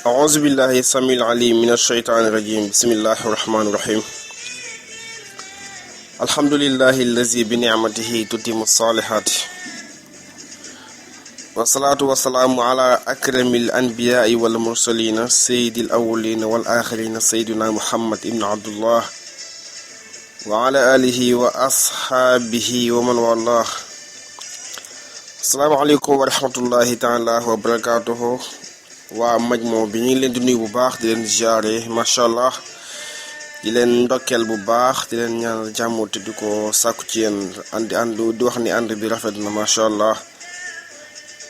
أعوذ بالله السميع العليم من الشيطان الرجيم بسم الله الرحمن الرحيم الحمد لله الذي بنعمته تتم الصالحات والصلاة والسلام على أكرم الأنبياء والمرسلين سيد الأولين والآخرين سيدنا محمد بن عبد الله وعلى آله وأصحابه ومن والاه السلام عليكم ورحمة الله تعالى وبركاته waa Majmuu bi ñu ngi leen di nuyu bu baax di leen ziare macha allah di leen ndokkeel bu baax di leen ñaanal jàmm te di ko sàkku ci yéen di wax ni ànd bi rafet na macha allah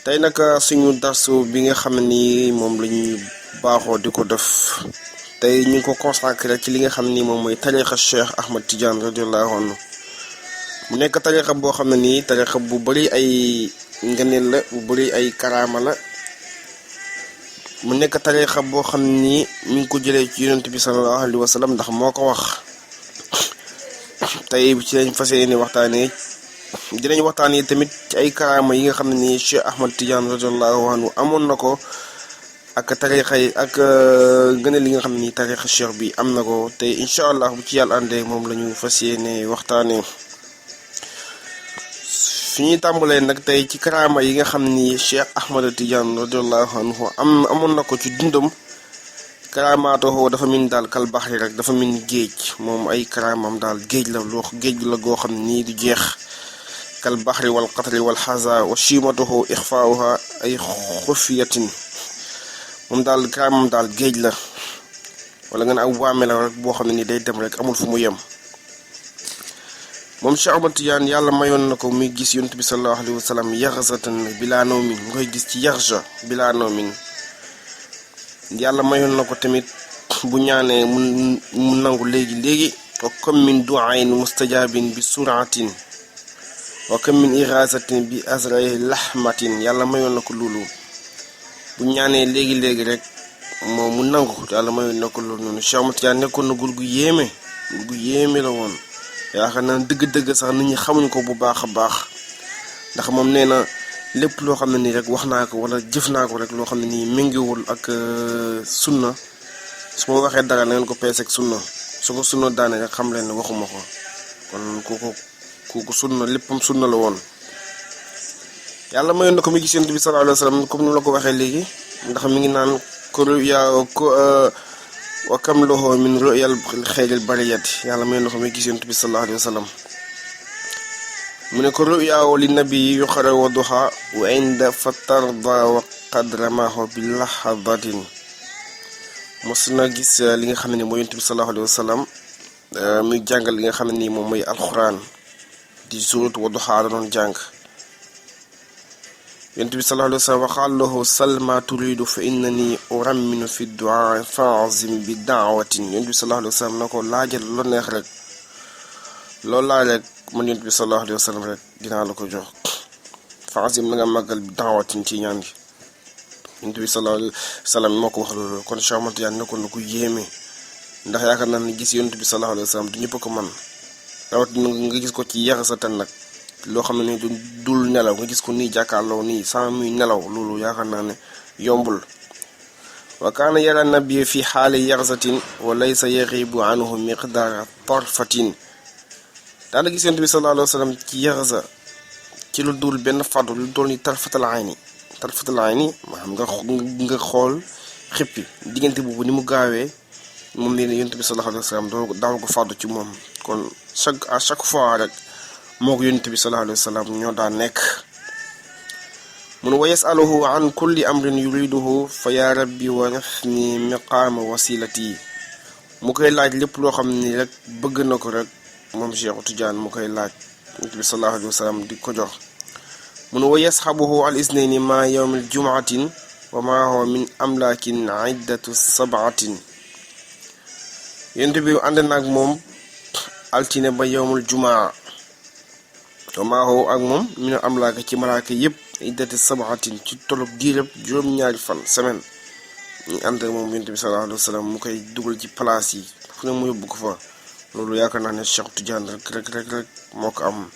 tey nag suñu darsu bi nga xam ni moom la ñuy baaxoo di ko def tey ñu ngi ko consacré ci li nga xam ni moom mooy tariqa Cheikh Ahmed Tidiane radiyallahu anhu mu nekk tariqa boo xam ne nii tariqa bu bëri ay ngëneel la bu bëri ay karaama la. mu nekk tariqa boo xam ni mi ngi ko jëlee ci yonent bi sallallahu alayhi wa sallam ndax moo ko wax tey ci lañ fas yéene waxtaanee dinañ waxtaanee tamit ci ay karaama yi nga xam ne nii Cheikh Ahmed Tidiane radiyallahu anhu amoon na ko ak tariqa yi ak gënal li nga xam ne nii tariqa Cheikh bi am na ko te incha allah bu ci yàlla àndee moom la ñu fas yéene waxtaanee. fi ñuy tàmbalee nag tey ci karaama yi nga xam ni Cheikh Ahmed Tidiane radiyallahu anhu amoon na ko ci dundam karaamaatoo dafa min daal kal baxri rek dafa min géej moom ay karaamam daal géej la goo xam nii du jeex kal baxri wal qatri wal xaza wa chimatuhu ixfaauha ay xufiyatin moom daal karaamam daal géej la wala nga ne ak waame la rek boo xam ne ni day dem rek amul fu mu yem. moom Cheikh Ahmed Tidiane yàlla mayoon na ko muy gis yonent bi sallallahu alayhi wa sallam yaxzatan bilaa nawmin mu koy gis ci yaxza bilaa nawmin yàlla mayoon na ko tamit bu ñaanee mu nangu léegi wa kam min du'ayn mustajabin bi suratin wa kam min irasatin bi azrai lahmatin yàlla mayoon na ko loolu bu ñaanee léegi rek moom mu nangu yàlla mayoon na ko loolu noonu Cheikh Ahmed Tidiane nekkoon na gul gu yéeme la woon. yaakaar naa dëgg-dëgg sax nit ñi xamuñ ko bu baax a baax ndax moom nee na lépp loo xam ne nii rek wax naa ko wala jëf naa ko rek loo xam ne nii méngiwul ak sunna su ma waxee dara na ngeen ko peese ak sunna su ko sunna daane rek xam leen ne waxuma ko kon kooku sunna léppam sunna la woon. yàlla mayoon na ko mi gis Yonent bi sallallahu alayhi wa sallam comme ni la ko waxee léegi ndax mi ngi naan wa kam lahu min ru'yal xayril bariyati yàlla may na ko may gis Yonent bi sallallahu alayhi wa sallam mu ne ko ru'yaahu li nabi yuqara wa duha wa inda fatarda wa qadramahu bi lahadatin mos na gis li nga xam ne mooy Yonent bi sallallahu alayhi wa sallam muy jàngal li nga xam ne nii moom mooy alquran di suurat wa duha la doon jàng Yonent bi sallallahu alayhi wa sallam waxaal lahu salma turidu fa innani uramminu fi du'a fa'azim bi da'watin Yonent bi sallallahu alayhi wa sallam na ko laajal lu neex rek loolu laaj rek man Yonent bi sallallahu alayhi wa sallam rek dinaa la ko jox fa'azim na nga màggal bi da'watin ci ñaan gi Yonent bi sallallahu alayhi wa sallam moo ko wax loolu kon Cheikh Ahmed Tidiane nekkoon na ku yéeme ndax yaakaar naa ne gis Yonent bi sallallahu alayhi wa sallam du ñëpp ko man rawatina nga gis ko ci yaxasatan nag loo xam ne ni dul nelaw nga gis ko nii jàkkaarloo nii sans muy nelaw loolu yaakaar naa ne yombul. wa kaana yara nabi fi xaali yaxzatin wa laysa yaxibu anhu miqdaara tarfatin daana gis Yonent bi sallallahu alayhi wa sallam ci yaxza ci lu dul benn fàddu lu dool ni tarfatal ayni ma xam nga xool xippi diggante boobu ni mu gaawee moom leen Yonent bi sallallahu alayhi wa sallam daaw ko fàddu ci moom kon à chaque fois rek moo ko Yonent bi sallallahu alayhi wa sallam ñoo daan nekk mun wa yasaluhu an kulli amrin yuriduhu fa ya rabbi wa nafni miqaama wasilati mu koy laaj lépp loo xam ni rek bëgg na ko rek moom Cheikh Tidiane mu koy laaj Yonent bi sallallahu alayhi wa sallam di ko jox mun wa yasxabuhu al isnayni ma yawmil jumaatin wa ma huwa min amlaakin iddatu sab'atin Yonent bi ànd na ak moom altine ba yawmul jumaa wamaaxoo ak moom mi ne am laaka ci malaaka yëpp iddati sabatin ci tolub diirëb juróom-ñaari fan semaine ñu ànd ak moom Yonent bi sallallahu alayhi wa sallam mu koy dugal ci place yi fu ne mu yóbbu ko fa loolu yaakaar naa ne Cheikh Tidiane rek moo ko am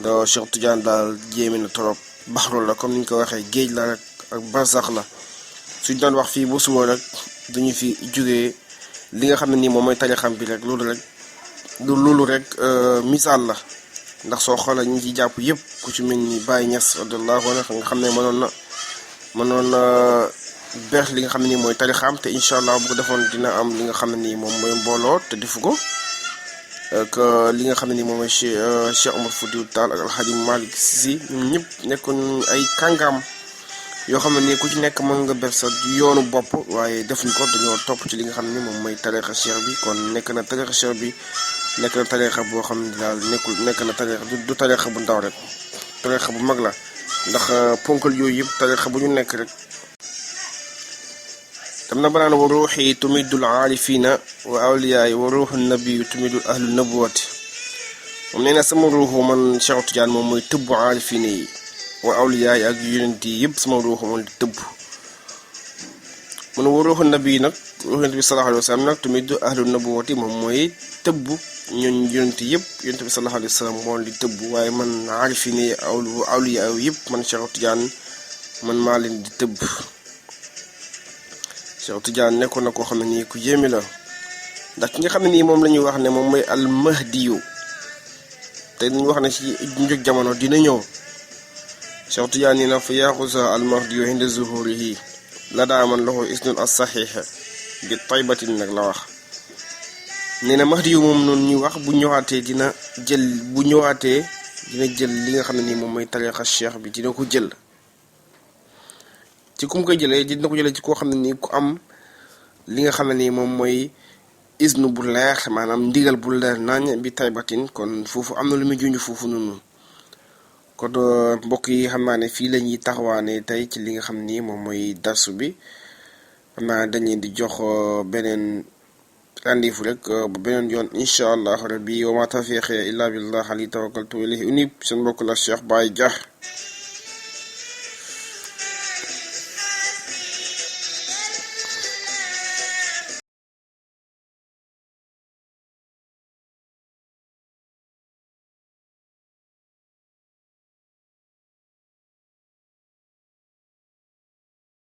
da Cheikh Tidiane daal jéeme na torop baxru la comme ni ñu ko waxee géej la rek ak barsax la suñ doon wax fii ba suba rek duñu fi jógee li nga xam ne nii moom mooy tarixam bi rek loolu rek misaal la ndax soo xoolee ñi ci jàpp yëpp ku ci mel ni Baye Niass radiyallahu anhu nga xam ne mënoon na beex li nga xam ne nii mooy tarixam te incha allah bu ko defoon dina am li nga xam ne nii moom mooy mbooloo te defu ko que li nga xam ne nii moom mooy Cheikh Omar Foutiyou Tall ak Alhaji Malick Sy ñoom ñëpp nekkoon ay kàngaam yoo xam ne nii ku ci nekk mën nga ber sa yoonu bopp waaye defuñ ko dañoo topp ci li nga xam ne moom mooy tarixa cheikh bi kon nekk na tarixa cheikh bi nekk na tarixa boo xam ne daal nekk na tarixa du tarixa bu ndaw rek tarixa bu mag la ndax ponkal yooyu yëpp tarixa bu ñu nekk rek tam na banaan wa ruuxi tumidul aarifina wa awliyaay wa ruuxu nabiyu tumidul ahlu nabuwati moom nee na sama ruuxu man Cheikh Tidiane moom mooy tëbbu aarifina yi wa awliyaay ak yonent yi yëpp sama ruuxu moom di tëbb mun wa ruuxu nabi nag ruuxu yonent bi sallallahu alayhi wa sallam nag tumidu ahlu nabuwati moom mooy tëbb ñooñ yonent yëpp yonent bi sallallahu alayhi wa sallam moom di tëbb waaye man aarifina yi awliyaay yëpp man Cheikh Tidiane man maa leen di tëbb Cheikh Tidiane nekkoon na koo xam ne nii ku yéeme la ndax ki nga xam ne nii moom la ñuy wax ne moom mooy al mahdiyu te dañuy wax ne ci njëg jamono dina ñëw Cheikh Tidiane nii na fa yaxusa al mahdiyu inda zuhurihi la daaman lahu isnul as saxiixa bi taybatin nag la wax nee na mahdiyu moom noonu ñuy wax bu ñëwaatee dina jël li nga xam ne nii moom mooy tariqa cheikh bi dina ko jël ci ku mu koy jëlee dina ko jëlee ci koo xam ne nii ku am li nga xam ne nii moom mooy isnu bu leer maanaam ndigal bu leer nañ bi taybatin kon foofu am na lu muy junj foofu noonu kon mbokk yi xam naa ne fii la ñuy taxawaane tey ci li nga xam ni moom mooy darsu bi xam naa dañ leen di jox beneen rendez-vous rek bu beneen yoon incha allah rabbi wa ma tawfiqi illa billah ali tawakkaltu ilayhi unib seen mbokk la Cheikh Baye Dia